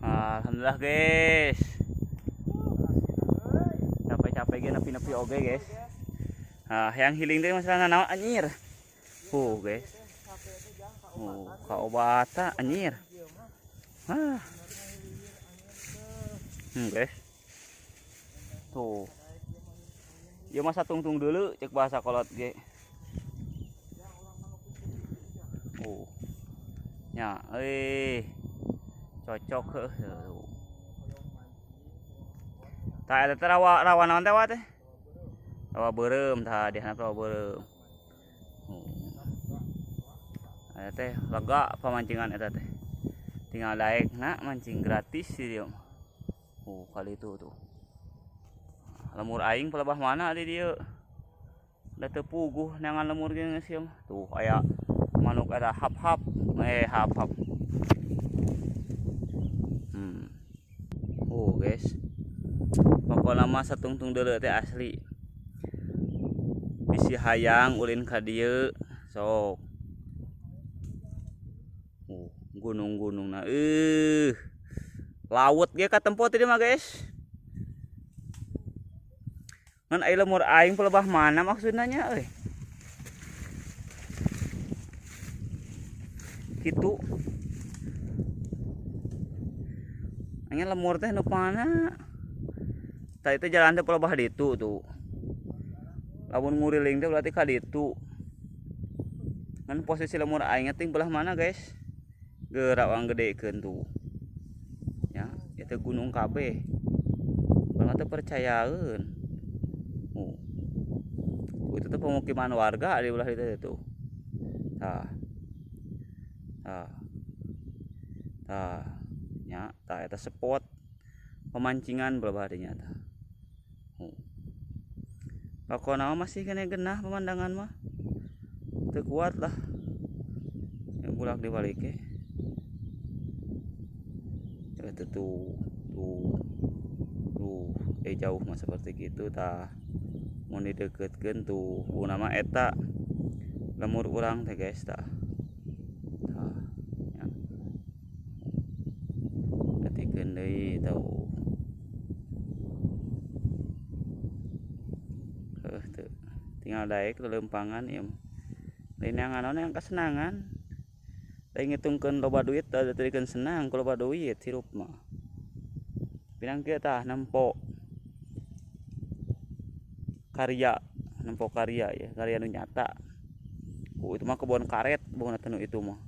Alhamdulillah guys. Capek-capek ge nepi-nepi oge guys. Ah, yang healing teh masalah naon anjir. Guys. Kaobatan anjir. Ah. Guys. Tuh. Ieu mah satungtung dulu cek bahasa kolot ge. Oh. Nya, euy. Cocok heuh. Tah eta teh rawa rawa naon teh wa teh? Rawa beureum tah di handap rawa beureum. Eta teh lega pamancingan eta teh. Tinggal daek na mancing gratis di dieu mah. Kali itu tuh. Lemur aing pelebah mana di dieu? Da teu puguh neangan lemur ge geus ieu mah. Tuh aya manuk eta hap-hap, hap-hap. Oh guys. Pokokna mah satungtung deuleu teh asli. Bisi hayang ulin ka dieu sok. Gunung-gunungna laut ge katempo teh mah guys. Ngan aya lemur aing pelebah mana maksudna nya euy. Kitu. Anya lemur teh nu mana? Tah itu jalan teh pelebah ditu tuh. Lamun nguriling teh berarti ka ditu. Ngan posisi lemur aing teh belah mana guys? Gerak wang gedekeun tuh. Ya, itu gunung kabeh. Urang teh percayaeun. Oh. Itu tuh pemukiman warga di belah itu tuh. Tah. Tah. Tah. Nya, tah eta spot pemancingan belah dinya tah. Oh. Pokona masih kena genah pemandangan mah. Teu kuat lah. Ya bulak dibalik ge. Itu tuh, tuh, tuh, jauh mah seperti gitu tah. Mau dideketkeun tuh, nama eta lemur urang teh guys tah. Tah, ya. Detikeun deui tuh. Heuh teu. Tinggal daek lelempangan ieu mah. Lain yang anu yang kesenangan. Lain ngitungkeun loba duit tah tadikeun senang ku loba duit hirup mah. Pirang kieu tah nempo karya, nempo karya ya, karya nu nyata. Itu mah kebon karet, bukan tenu itu mah.